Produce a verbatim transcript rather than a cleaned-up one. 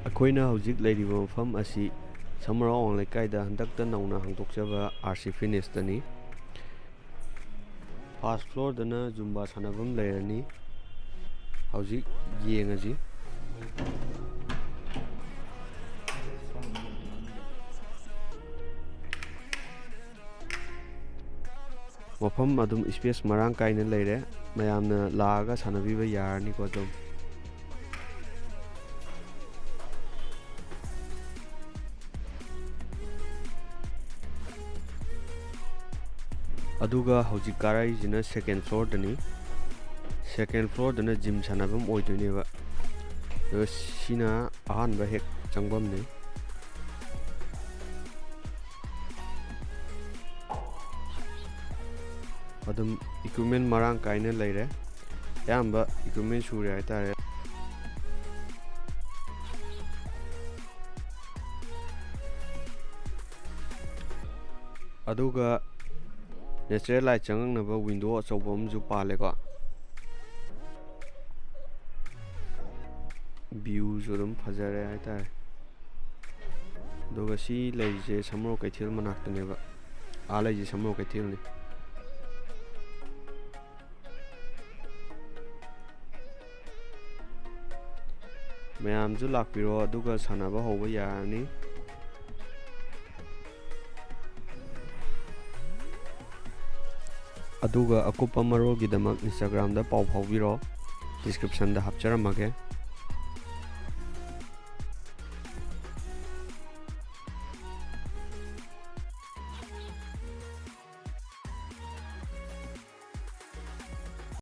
ꯑꯩꯈꯣꯏꯅ ꯍꯧꯖꯤꯛ ꯂꯩꯔꯤꯕ ꯃꯐꯝ ꯑꯁꯤ ꯁꯃꯨꯔꯥ ꯑꯋꯥꯡ ꯂꯩꯀꯥꯏꯗ ꯍꯟꯗꯛꯇ ꯅꯧꯅ ꯍꯥꯡꯗꯣꯛꯆꯕ RC Fitnessꯇꯅꯤ꯫ First floorꯗꯅ Zumba ꯁꯥꯟꯅꯐꯝ ꯂꯩꯔꯅꯤ꯫ ꯍꯧꯖꯤꯛ ꯌꯦꯡꯉꯁꯤ꯫ ꯃꯐꯝ ꯑꯗꯨꯝ space ꯃꯔꯥꯡ ꯀꯥꯏꯅ ꯂꯩꯔꯦ꯫ ꯃꯌꯥꯝꯅ ꯂꯥꯛꯑꯒ ꯁꯥꯟꯅꯕꯤꯕ ꯌꯥꯔꯅꯤꯀꯣ ꯑꯗꯨꯝ꯫ ꯑꯗꯨꯒ ꯍꯧꯖꯤꯛ ꯀꯥꯔꯛꯏꯁꯤꯅ second floorꯗꯅꯤ꯫ Second floorꯗꯅ gym ꯁꯥꯟꯅꯐꯝ ꯑꯣꯏꯗꯣꯏꯅꯦꯕ꯫ ꯑꯗꯨꯒ ꯁꯤꯅ ꯑꯍꯥꯟꯕ ꯍꯦꯛ ꯆꯪꯐꯝꯅꯤ꯫ ꯑꯗꯨꯝ equipment ꯃꯔꯥꯡ ꯀꯥꯏꯅ ꯂꯩꯔꯦ꯫ ꯑꯌꯥꯝꯕ equipment ꯁꯨꯔꯦ ꯍꯥꯏꯇꯥꯔꯦ꯫ ꯑꯗꯨꯒ natural light ꯆꯪꯉꯛꯅꯕ window ꯑꯆꯧꯕ ꯑꯃꯁꯨ ꯄꯥꯜꯂꯦꯀꯣ꯫ Viewꯁꯨ ꯑꯗꯨꯝ ꯐꯖꯔꯦ ꯍꯥꯏꯇꯥꯔꯦ꯫ ꯑꯗꯨꯒ ꯁꯤ ꯂꯩꯔꯤꯁꯦ ꯁꯃꯨꯔꯣꯛ ꯀꯩꯊꯦꯜ ꯃꯅꯥꯛꯇꯅꯦꯕ꯫ ꯑꯥ ꯂꯩꯁꯦ ꯁꯃꯨꯔꯣꯛ ꯀꯩꯊꯦꯜꯅꯤ꯫ ꯃꯌꯥꯝꯁꯨ ꯂꯥꯛꯄꯤꯔꯣ, ꯑꯗꯨꯒ ꯁꯥꯟꯅꯕ ꯍꯧꯕ ꯌꯥꯔꯅꯤ꯫ ꯑꯗꯨꯒ ꯑꯀꯨꯞꯄ ꯃꯔꯣꯜꯒꯤꯗꯃꯛ Instagramꯗ ꯄꯥꯎ ꯐꯥꯎꯕꯤꯔꯣ, descriptionꯗ ꯍꯥꯞꯆꯔꯝꯃꯒꯦ꯫